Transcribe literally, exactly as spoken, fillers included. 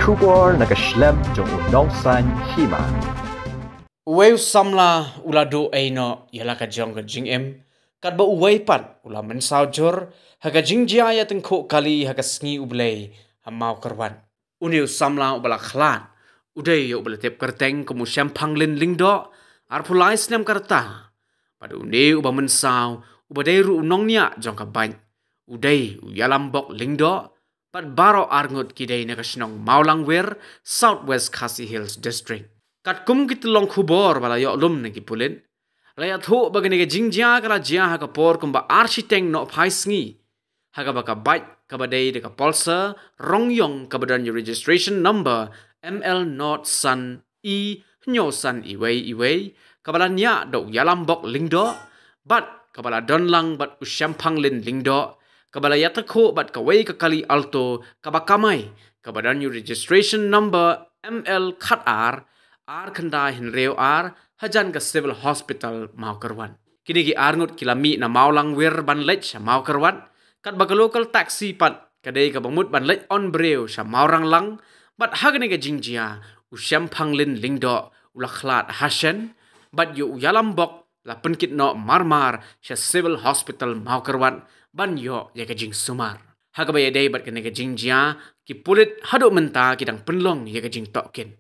Khubor na ka shlem jong u nongsan hima. Uwei u samla u la duh ei noh ïa la ka jong ka jingim, katba uwei pat u la mynsaw jur ha ka jingjia ïatyngkhuh kali ha ka sngi U Blei ha Mawkyrwat. Une u samla uba la khlad u dei ïa uba la tip kyrteng kum u Shemphanglin Lyngdoh, arphew lai snem ka rta. Bad une uba mynsaw uba dei ruh u nongñiah jong ka bike u dei u Ïalambok Lyngdoh, bad baroh arngut ki dei na ka shnong Mawlangwir, South West Khasi Hills District. Katkum ki tyllong khubor ba la ïoh lum na ki pulit, la ïathuh ba kane ka jingjia ka la jia ha ka por kumba ar shiteng nohphai sngi, ha kaba ka bike kaba dei da ka Pulsar rong ïong kaba don ïa u registration number M L not san E hynñiew san iwei iwei, kaba la ñiah da u Ïalambok Lyngdoh, bad kaba la don lang bad u Shemphanglin Lyngdoh, kaba la ïatyngkhuh bad kawei ka kali Alto kaba kamai, kaba don ïa u registration number M L khatar ar khyndai hynriew ar, hajan ka Civil Hospital Mawkyrwat. Kine ki arngut ki la mih na Mawlangwir ban leit sha Mawkyrwat, katba ka local taxi pat ka dei kaba mut ban leit on briew sha Mawranglang, bad ha kane ka jingjia u Shemphanglin Lyngdoh u la khlad hashen, bad ïa u Ïalambok la pynkit noh marmar sha Civil Hospital Mawkyrwat ban ïoh ïa ka jingsumar. Ha kaba ïadei bad kane ka jingjia, ki pulit haduh mynta ki dang pynlong ïa ka jingtohkit.